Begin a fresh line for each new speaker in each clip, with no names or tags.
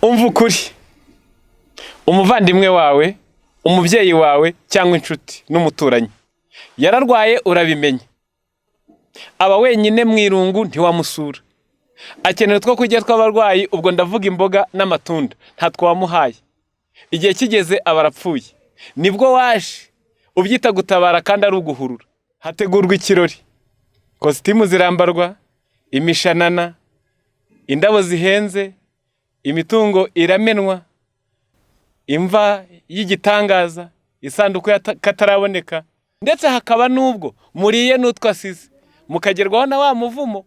Umva ukuri. Umuvandimwe wawe, umubyeyi wawe cyangwa inshuti n'umuturanyi yararwaye, urabimenya. Aba wenyine mu irungu, ntiwamusura. Akenera utwo kurya tw'abarwayi, ubwo ndavuga imboga n'amatunda, ntatwo wamuhaye. Igihe kigeze aba arapfuye. Nibwo waje ubyita gutabara kandi ari uguhurura. Hategurwa ikirori, kositimu zirambarwa, imishanana, indabo zihenze, imitungo iramenwa, imva y'igitangaza, isanduku y'akataraboneka, ndetse hakaba n'ubwo muriye n'utwo asize, mukagerwaho na wa muvumo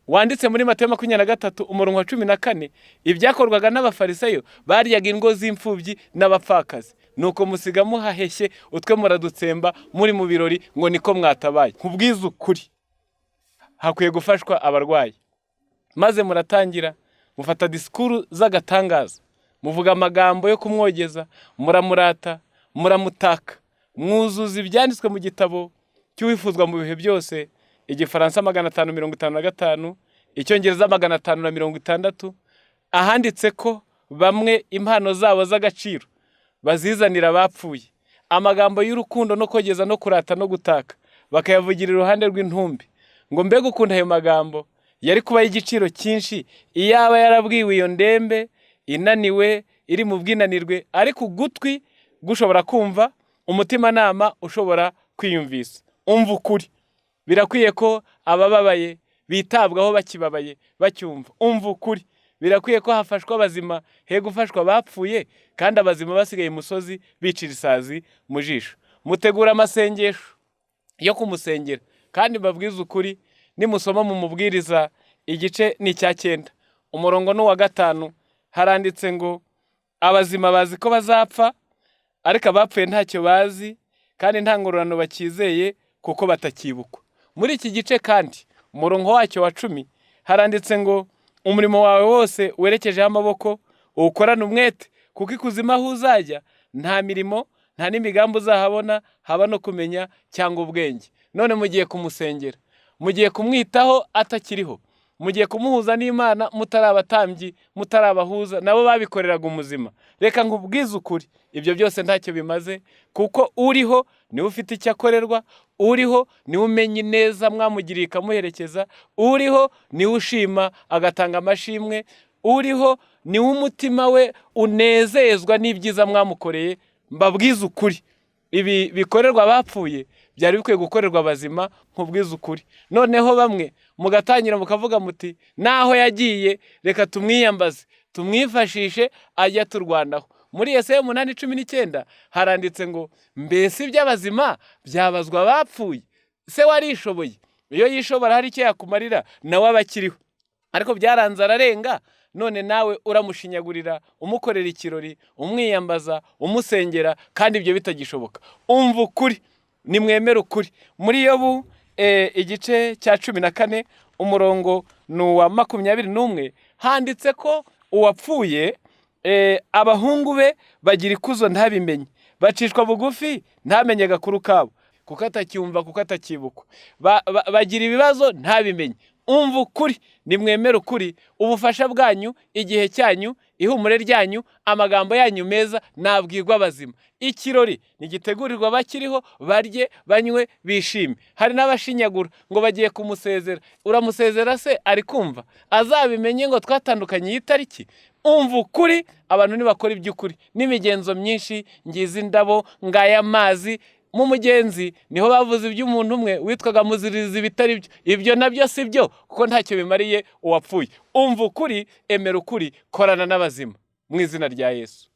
wanditse muri Matayo 23 umurongo wa 14. Ibyakorwaga n'Abafarisayo, baryaga ingo z'imfubyi n'abapfakazi. Nuko musiga muhaheshye utwe, muradutsemba muri mu birori ngo niko mwatabaye. Nkubwize ukuri, hakwiye gufashwa abarwayi. Maze muratangira mufata disikuru z'agatangaza, muvuga amagambo yo kumwogeza, muramurata, muramutaka, mwuzuza ibyanditswe mu gitabo cy'uwifuzwa mu bihe byose, Igifaransa 555, Icyongereza 560, ahanditse ko bamwe impano zabo z'agaciro bazizanira abapfuye. Amagambo y'urukundo no kogeza no kurata no gutaka bakayavugira iruhande rw'intumbi. Ngo mbega ukuntu ayo magambo yari kuba y'igiciro cyinshi iyaba yarabwiwe iyo ndembe inaniwe, iri mu bwinanirwe, ariko ugutwi gushobora kumva, umutimanama ushobora kwiyumvisa. Umva ukuri, birakwiye ko abababaye bitabwaho bakibabaye, bacyumva. Umva ukuri, birakwiye ko hafashwa abazima, he gufashwa abapfuye, kandi abazima basigaye imusozi bicira isazi mu jisho. Mutegura amasengesho yo kumusengera, kandi mbabwize ukuri, nimusoma mu Mubwiriza igice ni icya 9, umurongo ni uwa 5, haranditse ngo: "Abazima bazi ko bazapfa, ariko abapfuye ntacyo bazi, kandi nta ngororano bakizeye kuko batakibukwa." Muri iki gice kandi, umurongo wacyo wa 10, haranditse ngo: "Umurimo wawe wose werekejeho amaboko uwukorane umwete, kuko ikuzimu aho uzajya nta mirimo, nta n'imigambi uzahabona, haba no kumenya cyangwa ubwenge." None mugiye kumusengera, mugiye kumwitaho atakiriho, mugiye kumuhuza n'Imana mutari abatambyi, mutari abahuza, nabo babikoreraga umuzima. Reka nkubwize ukuri, ibyo byose ntacyo bimaze, kuko uriho niwe ufite icyo akorerwa, uriho niwe umenya ineza mwamugiriye ikamuherekeza, uriho niwe ushima agatanga amashimwe, uriho niwe umutima we unezezwa n'ibyiza mwamukoreye. Mbabwize ukuri, ibi bikorerwa abapfuye byari bikwiye gukorerwa abazima. Nkubwize ukuri, noneho bamwe mugatangira mukavuga muti: "Naho yagiye reka tumwiyambaze, tumwifashishe ajya turwanaho." Muri Yesaya 8:19 haranditse ngo: "Mbese iby'abazima byabazwa abapfuye?" Se warishoboye? Iyo yishobora hari icyo yakumarira, nawe aba akiriho. Ariko byaranze ararenga, none nawe uramushinyagurira, umukorera ikirori, umwiyambaza, umusengera, kandi ibyo bitagishoboka. Umva ukuri, nimwemere ukuri. Muri Yobu igice cya 14, umurongo ni uwa 21, handitse ko uwapfuye abahungu be bagira ikuzo ntabimenye, bacishwa bugufi ntamenye agakuru kabo, kuko atacyumva, kuko atakibukwa. Bagira ibibazo ntabimenye. Umva ukuri, nimwemere ukuri. Ubufasha bwanyu, igihe cyanyu, ihumure ryanyu, amagambo yanyu meza nabwirwa abazima. Ikirori ntigitegurirwa abakiriho, barye, banywe, bishime. Hari n'abashinyagura ngo bagiye kumusezera. Uramusezera se ari kumva? Azabimenye ngo twatandukanye iyi tariki? Umva ukuri, abantu ntibakora iby'ukuri n'imigenzo myinshi, ngizi indabo, ngaya amazi. Mu Mugenzi niho bavuze iby'umuntu umwe witwaga Muziririzi, bitari byo. Ibyo nabyo si byo, kuko ntacyo bimariye uwapfuye. Umva ukuri, emera ukuri, korana n'abazima mu izina rya Yesu.